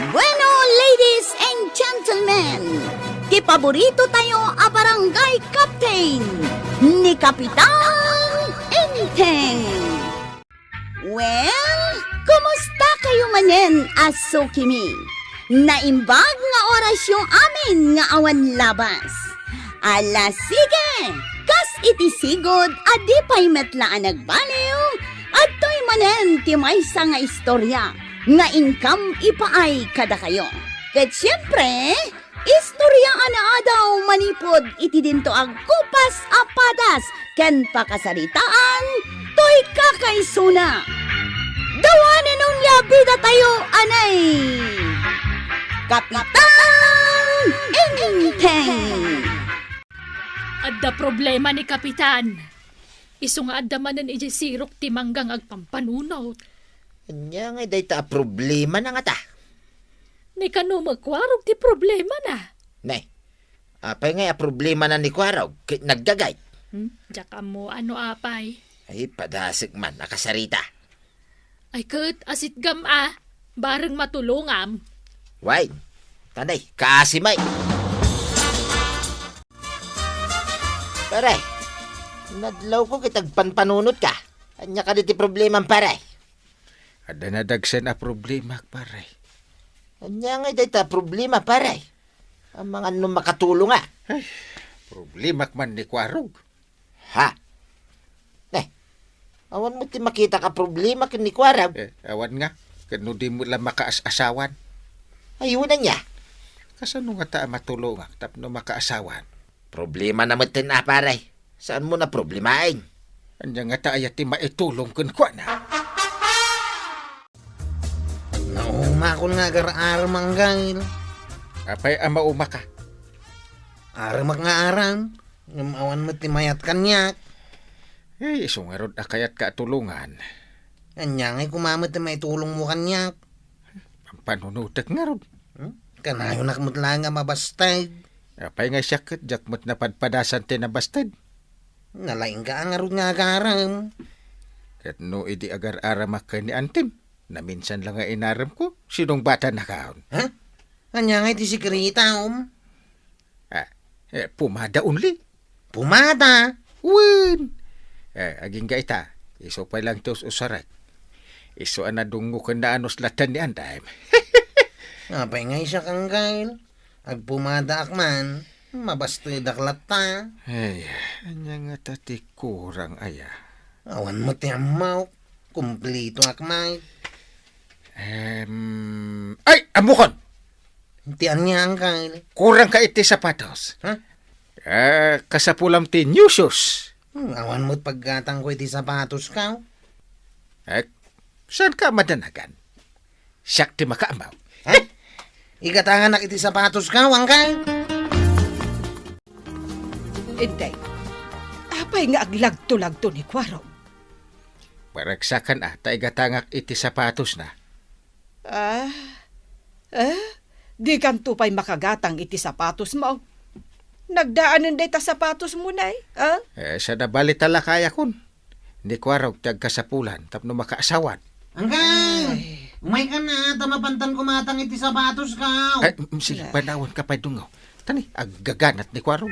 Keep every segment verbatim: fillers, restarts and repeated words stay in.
Bueno, ladies and gentlemen, ti paborito tayo a barangay captain, ni Kapitan Enteng. Well, kumusta kayo manen a sukimi? Naimbag nga orasyo amin nga awan labas. Ala, sige! Kas iti sigud a di pay met la a nagbaliw, adtoy manen ti maysa nga istorya nga inkam ipaay kadakayo. Ket siempre, istorya a naadaw manipud iti dinto a gupas a padas ken pakasaritaan toy kakaisuna. Dawanen unay a bida tayo, anay! Kapitan Enteng! Adda problema ni Kapitan. Isu nga adda manen idiay sirok ti mangga nga agpampanunot. Ania ngay dayta a problemana ngata? Ni kano met Kuarog ti problemana? Ne, apay ngay a problemana ni Kuarog ket nagdagay? Hmm? Diak ammo no apay. Ay, padasek man a kasarita. Ay ket, asitgam a, bareng matulongam. Way, tanay, kaasi may. Pare, nadlawko ket agpanpanunotka. Ania kadi ti problemam, pare? Adda nadagsen a problemak, pare. Ania ngay dayta a problema, pare? Amangan no makatulongak. Ay, problemak man ni Kuarog. Ha? Ne, awan met ti makitak a problema ken ni Kuarog. Eh, awan nga. Ket no dimo la makaas-asawan. Ay, wen ania? Kasano ngata a matulongak tapno makaasawan? Problemana metten a, pare. Saanmo a problemaen? Ania ngata aya ti maitulong kenkuana? Naumakon nga agar-arem, Anggail. Apay a maumaka? Aremak nga aram, ngem awan met ti mayat kaniak. Eh, isu ngarud a kayatka a tulongan. Ania ngay koma met ti maitulongmo kaniak? Pampanunotek ngarud. Hmm? Kanayonak met laeng a mabasted. Apay nga siak ket diak met napadpadasan ti nabasted. Nalaingka a ngarud nga agarem. Ket no idi agar-aramak ken ni antim, naminsan la nga inaremko, sinungbatanakon. Ha? Ania ngay ti sekretom? Ah, eh, pumada only. Pumada? Wen! Eh, agingga ita, isu pay lang ti us-usarek. Isu a nadungngo ken naanus latta ni antim. Apay ngay siak, Anggail? Agpumadaak man, mabastedak latta. Ay, ania ngata ti kurang aya? Awan met ti ammok. Kumplitoak met. Em, ay, ammokon! Ti ania, Anggail? Kurangka iti sapatos. Ha? Eh, kasapulam ti new shoes. Hmm, awan met paggatangko iti sapatosko. Eh, saanka a madanagan? Siak ti makaammo. Ha? Igatanganak iti sapatosko, Anggail? Enteng, apay nga aglagto-lagto ni Kuarog? Paragsakan a ta igatangak iti sapatosna. Ah? Eh? Dikanto pay makagatang iti sapatosmo? Nagdaanen dayta sapatosmo, nay? Ah? Eh, saan a bali ta lakayakon. Ni Kuarog ti agkasapulan tapno makaasawan. Anggail! Ay. Umaykan a, ta mapantan kumatang iti sapatosko. Ay, mm, sige, panawanka pay dungaw. Tani, aggaganat ni Kuarog.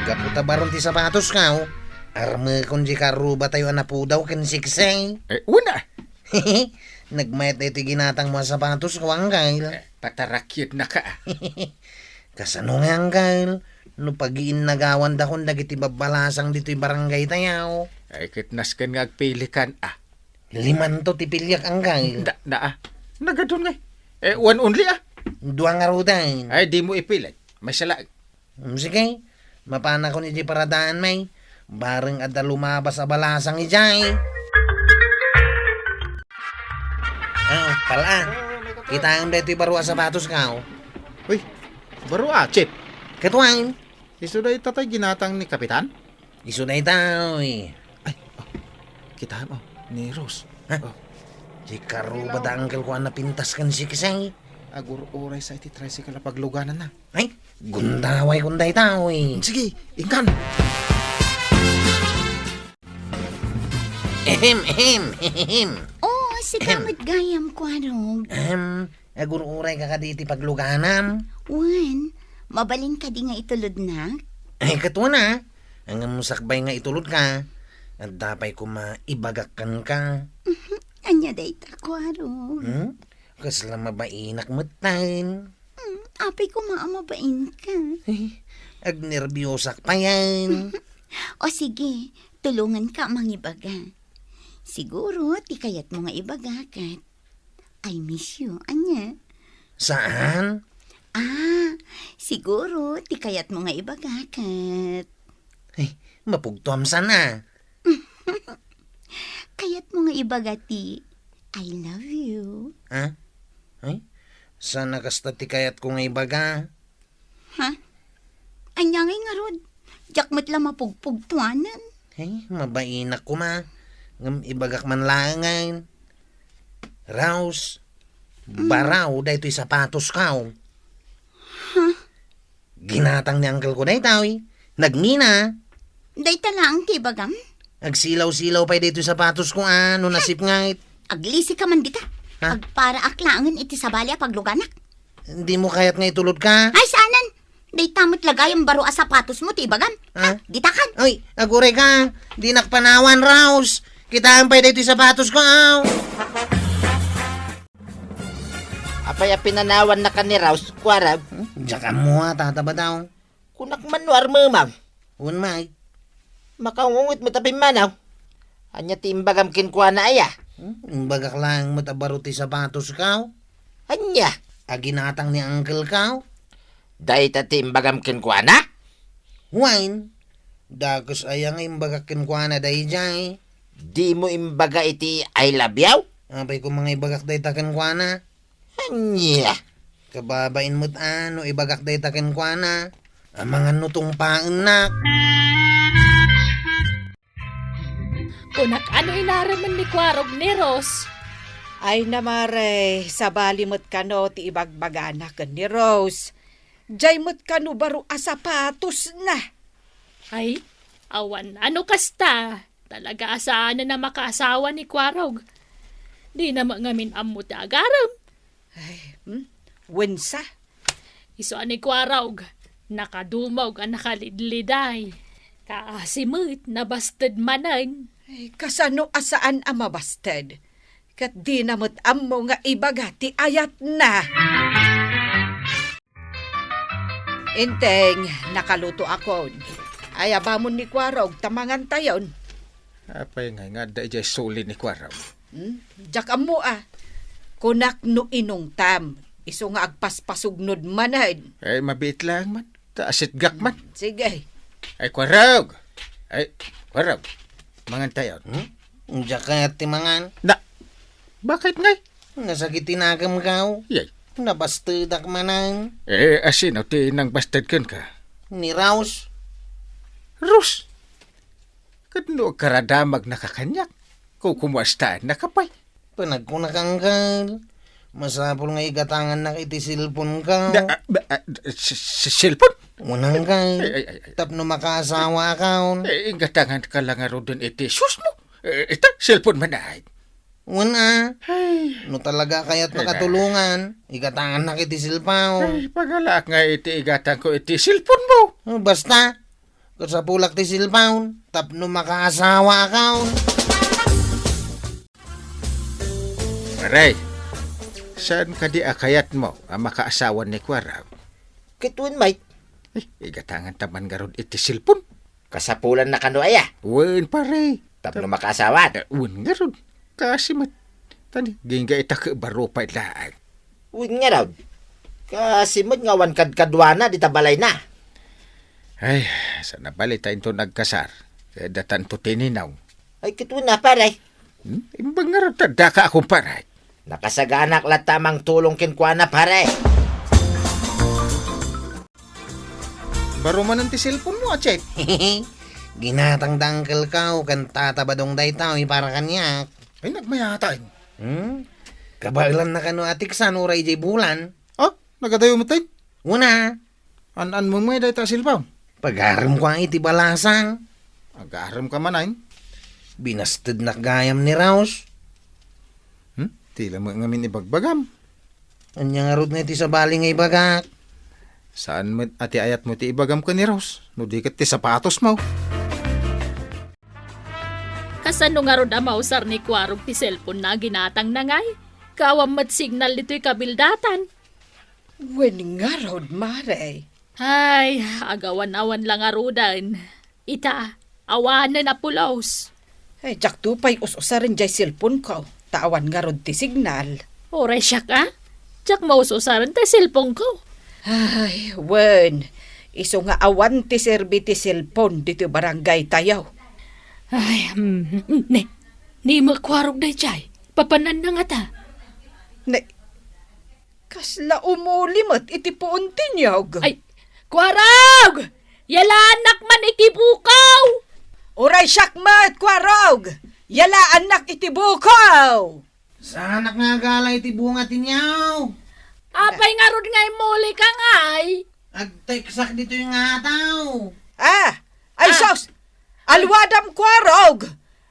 Gapu ta baron ti sapatosko, armekon diay karrubatayo a napudaw ken siksing. Eh, wen a. Nagmayat daytoy ginatangmo a sapatosko, Anggail. Eh, patarakiednaka a. Kasano nga, Anggail, no pagiinnagawandakon dagiti babbalasang ditoy barangaytayo? Ay, ket nasken nga agpilikan a. Limanto ti piliak, Anggail. Da, da a. Nagadun ngay. Eh, one only a. Dua ngaruden. Ay, dimo ipilit. Maysa laeng. Mm, sige. Mapanakon idiay paradaanmi. Bareng adda lumabas a balasang idiay. Ah, pal-a. Kitaem daytoy baro a sapatosko. Uy, baro a, Chief. Ket wen? Isu dayta tay ginatang ni Kapitan? Isu dayta, uy. Ay, oh, kitaem, oh, ni Rose. Ha? Oh. Diay karruba da angkelko a napintas ken siksing. Agur-uraysa iti tricycle a paglugananna. Ay, gundaway kon dayta, uy. Sige, inkan. Ehem, ehem, ehem. Oh, Sika met gayam, Kuarog. Ahem, agur-uray ka kadi iti pagluganam? Wen, mabalin kadi nga itulodnak? Ay, ket wen a. Ngem sakbay nga itulodka, adda pay koma ibagak kenka. Mhm. Ania dayta, Kuarog? Hmm? Kasla mabainak metten. Hmm, apay koma a mabainka? Agnerbiosak payen. O sige, tulonganka a mangibaga. Siguro, ti kayatmo nga ibaga ket, "I miss you," ania? Saan? Ah, siguro, ti kayatmo nga ibaga ket, Ay, mapugtuam sana. Kayatmo nga ibaga ti, "I love you." Ha? Ay, sana kasta ti kayatko nga ibaga. Ha? Ania ngay ngarud? Diak met la mapugpugtuanen. Ay, mabainak koma. Ngem ibagak man laengen. Rose, baraw daytoy sapatosko. Ha? Ginatang ni uncle ko daytoy. Nagngina. Dayta laeng ti ibagam? Agsilaw-silaw pay daytoy sapatosko a no nasipnget. Aglisika man dita. Ha? Agparaak laengen iti sabali a pagluganak. Dimo kayat nga itulodka? Ay, saanen! Dayta met la gayam baro a sapatosmo ti ibagam. Ha? Ha? Ditakan! Oy, agurayka. Dinak panawan, Rose. Kitaem pay daytoy sapatosko. Apay a pinanawannaka ni Rose, Kuarog? Hmm? Diak ammo a, Tata Badaw. Kunak man no armemam. Wen, Mike. Makaungungot met a pimmanaw. Ania ti imbagam kenkuana aya? Hmm? Imbagak laeng met a baro ti sapatosko. Ania? A ginatang ni uncle ko. Dayta ti imbagam kenkuana? Wen, dakes aya nga imbagak kenkuana daydiay. Dimo imbaga iti "I love you"? Apay koma nga ibagak dayta kenkuana? Ania? Kababain met a no ibagak dayta kenkuana. Amangan no tungpaennak. Kunak a no inaramon ni Kuarog ni Rose. Ay, namare, sabali met kano ti ibagbagana ken ni Rose. Diay met kano baro a sapatosna. Ay, awan a no kasta. Talaga a saanen a makaasawa ni Kuarog. Dina met ngamin ammo ti agarem. Ay, hmm? Wensa? Isu a ni Kuarog, nakadumog a nakalidliday. Kaasi met, nabasted manen. Ay, kasano a saan a mabasted? Ket dina met ammo nga ibaga ti ayatna. Inteng, nakalutoakon. Ay, abamon ni Kuarog, ta mangantayon. Apay ngay nga adda idiay suli ni Kuarog? Hmm? Diak ammo a. Kunak no inungtam, isu nga agpaspasugnod manen. Ay, mabiit laeng man. Ta asitgak man. Sige. Ay, Kuarog! Ay, Kuarog! Mangantayon. Hmm? Diak kayat ti mangan. Na, bakit ngay? Nasakit ti nakemko. Yay. Nabastedak manen. Eh, asino ti nangbasted kenka? Ni Rose. Rose? Ket no agkaradamaknaka kaniak, kukumuastaennaka pay. Panagkunaka, Uncle. Masapul nga igatangannak iti cellphoneko. Da, ah, ba, ah, s-, s-, cellphone? Wen, Uncle. Ay, ay, ay, ay. Tapno makaasawaakon. Eh, igatanganka la ngaruden iti sus mo. Eh, ita, cellphone man ay. Wen a. Ay. No talaga kayat makatulongan, igatangannak iti cellphone. Ay, pagalaak nga iti igatangko iti cellphone mo. Oh, basta. Kasapulak ti cellphone, tapno makaasawaakon. Pare, saan kadi a kayatmo a makaasawa ni Kuarog? Ket wen, Mike. Eh, igatanganta man ngarud iti cellphone. Kasapulanna kano aya? Wen, pare. Tapno makaasawa? Eh, wen ngarud. Kaasi met. Tani, gingga ita ket baro pay laeng. Wen ngarud. Kaasi met nga awan kadkaduana dita balayna. Ay, saan a bali ta inton agkasar. Kaya datanto ti ninong. Ay, ket wen a, pare. Hmm? Imbag ngarud ta daka a kumpare. Nakasaganak latta a mangtulong kenkuana, pare. Baro manen ti cellphone mo, a, Chef? Ginatang da Uncle Kao ken Tata Badong daytoy para kaniak. Ay, nagmayata, eh. Hmm? Kabaelanna kano a teksan uray idiay bulan? Ah, nagadayo met, eh? Una. An-an mo met dayta a cellphone? Pagarem ko iti balasang. Agarem ka man, ay? Binastednak gayam ni Rose. Ti laeng ngamin ibagbagam. Ania ngarud nga iti sabali nga ibagak? Saan met a ti ayatmo ti ibagam ken ni Rose, no di ket ti sapatosmo. Kasano ngarud a mausar ni Kuarog ti cellphone-na a ginatangna ngay? Awan met signal ditoy kabildatan. Wen ngarud, Mare. Ay, agawan-awan la ngaruden. Ita, awanen a pulos. Ay, diakto pay us-usaren jay cellphone-ko, ta awan ngarud ti signal. Uray siak a, diak maus-usaren ti cellphone-ko. Ay, wen, isu nga awan ti serbi ti cellphone ditoy barangay-tayo. Ay, mm, mm, ni, ni Kuarog dayjay, papananna ngata. Ne, Kasla umuli met iti puon ti niyog. Ay, Kuarog! Yalaannak man iti bukaw! Uray siak met, Kuarog! Yalaannak iti bukaw! Saanak nga agala iti bunga ti niyog. Apay ngarud nga immuli ka ngay? Agteksak ditoy nga ataw. Ah! Ay, ah! Sus! Alwadam, Kuarog!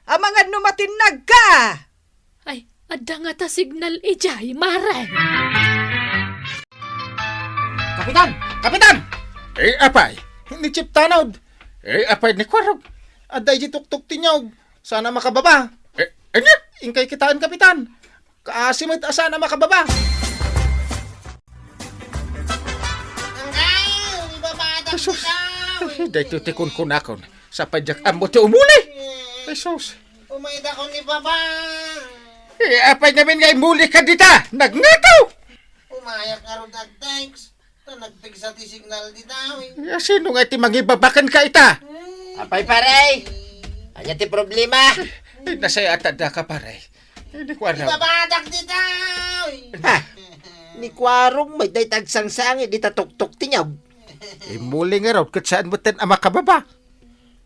Amangan no matinnag ka! Ay, adda ngata signal idiay, Mare. Kapitan! Kapitan! Eh, apay, ni Chief Tanod. Eh, apay ni Kuarog. Adda iti tuktok ti niyog. Saan a makababa. Eh, ania? Inkay kitaen, Kapitan. Kaasi met a saan a makababa. Anggaw, ibabadak Jesus. Daytoy ti kunkunakon. Sapay diak ammo ti umuli. Jesus. Umaydakon ni Papa. Eh, apay ngamin nga immuli ka dita? Nagngataw! Umayak ngarud agtext. Ta nagpigsa ti signal dita, eh. Ya, sino nga iti mangibabaken ka ita? Apay, pare? Ania ti problema? Eh, nasayat adda ka, pare. Eh, ni Kuarog. Ibabadak dita, eh. Ha? Ni Kuarog, may dayta agsangsangi dita tuktok ti niyog. Immuli ngarud, ket saan metten a makababa.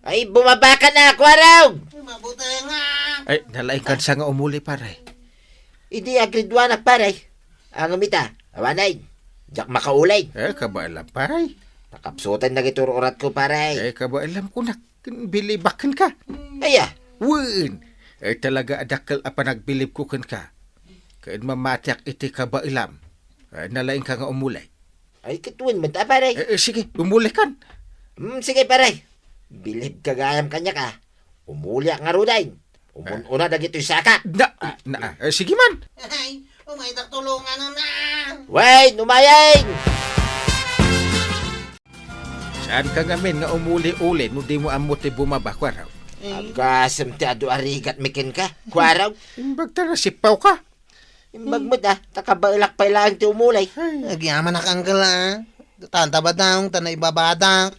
Ay, bumaba ka na, Kuarog! Mabuti nga. Ay, nalaing kansa nga umuli, pare. Idi agrade one ak, pare. Ngem ita, awanen. Diak makaulay. Eh, kabaelam, pare. Nakapsutan na giti ur-uratko, pare. Eh, kabaelam kunak. Ken bilibak kenka. Aya. Wen. Eh, talaga a dakkel a panagbilibko kenka. Ken mamatiak iti kabaelam. Eh, nalaing ka nga umuli. Ay, ket wen met a, pare. Eh, eh, sige, umuli kan. Hmm, sige, pare. Bilib ka gayam kaniak, a. Umuliak ngaruden. Umun-una dagitoy sakak. Na, na, eh, sige man. Ay, umaydak tulongan na. Wen, umayeng! Saan ka ngamin nga umuli-uli no dimo ammo ti bumaba, Kuarog? Agasem ti adu a rigatmi kenka, Kuarog. Imbag ta nasippaw ka. Imbag met, a, ta kabaelak pay laeng ti umuli. Ay. Agyamanak, uncle, a. Tantabadaw, ta naibabadak.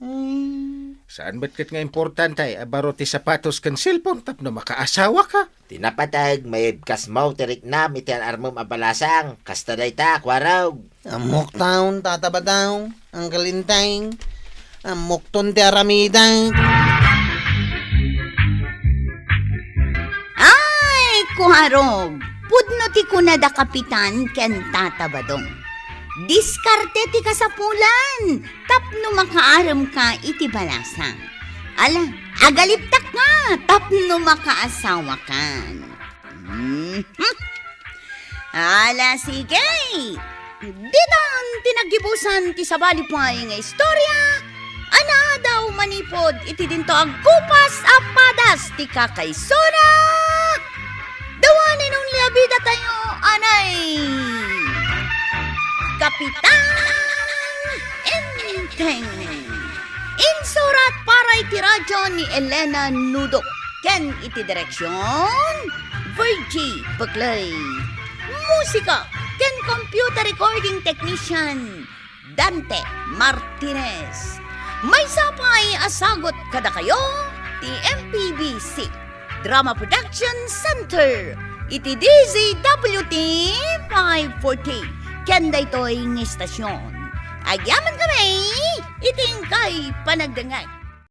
Ay. Saan met ket nga importante a baro ti sapatos ken cellphone tapno makaasawa ka? Ti napateg, maibkasmo ti riknam iti ar-armem a balasang. Kasta dayta, Kuarog. Ammok taon, Tata Badaw, Uncle Inteng. Ammokton ti aramidek. Ay, Kuarog, pudno ti kuna da Kapitan ken Tata Badong. Diskarte ti kasapulan tapno makaarem ka iti balasang. Ala, agaliptak nga tapno makaasawa kan. Mhm. Ala, sige. Ditan ti naggibusan ti sabali pay nga istorya a naadaw manipud iti dinto agkupas a padas ti kakaisuna. The one and only a bida tayo, anay, Kapitan Enteng. Insurat para iti radyo ni Elena Nudok ken iti direksion, Virgie Buclay. Musika ken computer recording technician, Dante Martinez. Maysa pay a sagut kadakayo ti M P B C Drama Production Center iti D Z W T five forty ken daytoy nga istasyon. Agyamankami iti inkay panagdengngeg.